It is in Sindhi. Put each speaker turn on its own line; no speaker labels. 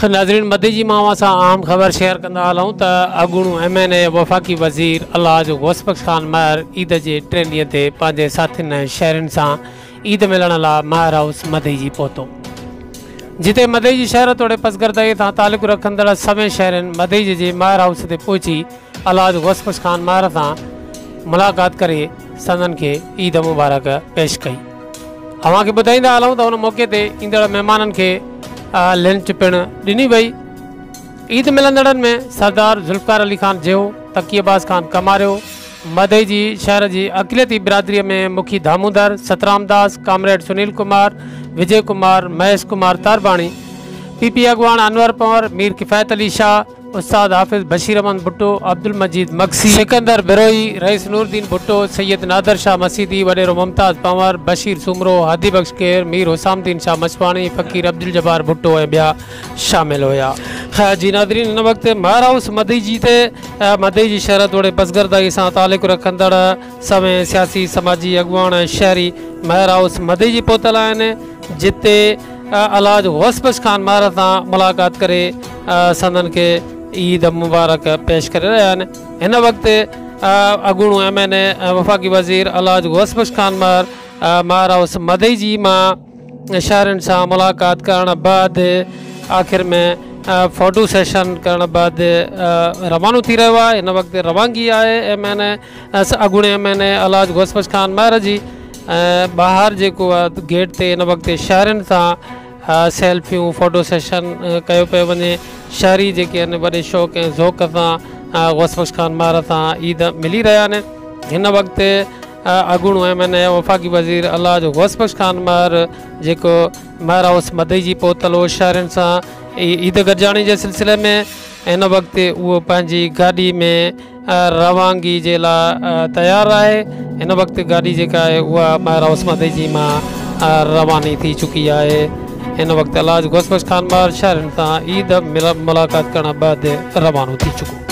ناظرين مدئجي مان اوهان سان اهم خبر شيئر ڪندا هلون ته اڳوڻو ايم اين اي وفاقي وزير الحاج غوث بخش خان مهر عيد جي ٽئين ڏينهن تي پنهنجي ساٿين ۽ شهرين سان عيد ملڻ لاء مهر هائوس مدئجي پهتو جتي مدئجي شهر توڙي پسگردائي سان تعلق رکندڙ سوين شهرين مدئجي جي مهر هائوس تي پهچي الحاج غوث بخش خان مهر سان ملاقات ڪري سندن کي عيد مبارڪ پيش ڪئي. اوهان کي ٻڌائيندا هلون ته ان موقعي تي ايندڙ مهمانن کي لنچ پڻ ڏني وئي. عيد ملندڙن ۾ سردار ذوالفقار علي خان جيهو، تقي عباس خان ڪماريو، مدئجي شهر جي اقليتي برادري ۾ مکي دامودر، سترام داس، ڪامريڊ سنيل ڪمار، وجي ڪمار، مهيش ڪمار تارباڻي، پي پي اڳواڻ انور پنور، مير ڪفايت علي شاهه، استاد حافظ بشير احمد ڀٽو، عبدالمجيد مگسي، سڪندر بروهي، رئيس نورالدين ڀٽو، سيد نادر شاهه مسيدي، وڏيرو ممتاز پنور، بشير سومرو، هادي بخش ڪير، مير حسام الدين شاهه مشواڻي، فقير عبدالجبار ڀٽو ۽ ٻيا شامل هيا. جي ناظرين هن وقت مهر هائوس مدئجي تي مدئجي شهر توڙي پسگردائي سان تعلق رکندڙ سوين سياسي سماجي اڳواڻ ۽ شهري مهر هائوس مدئجي پهتل آهن جتي الحاج غوث بخش خان مهر سان ملاقات ڪري سندن کي عيد مبارڪ پيش ڪري رهيا آهن هن وقت اڳوڻو ايم اين اي ۽ وفاقي وزير الحاج غوث بخش خان مهر مهر هائوس مدئجي مان شهرين سان ملاقات ڪرڻ بعد آخر ۾ فوٽو سيشن ڪرڻ بعد روانو ٿي رهيو آهي هن وقت روانگي آهي ايم اين اي اڳوڻي ايم اين اي الحاج غوث بخش خان مهر جي ۽ ٻاهر جيڪو آهي گيٽ تي هن وقت شهرين سان سيلفيون فوٽو سيشن ڪيو پيو وڃي شهري جيڪي آهن وڏي شوق ۽ ذوق سان غوث بخش خان مهر سان عيد ملي رهيا آهن هن وقت اڳوڻو ايم اين اي وفاقي وزير الحاج غوث بخش خان مهر جيڪو مهر هائوس مدئجي پهتل هو شهرين سان عيد گڏجاڻي جي سلسلي ۾ هن وقت اهو پنهنجي گاڏي ۾ روانگي جي لاء تيار آهي. هن وقت گاڏي جيڪا آهي اها مهر هائوس مدئجي مان رواني ٿي چڪي آهي. هن وقت الحاج غوث بخش خان مهر شهرين سان عيد ملاقات ڪرڻ بعد روانو ٿي چڪو.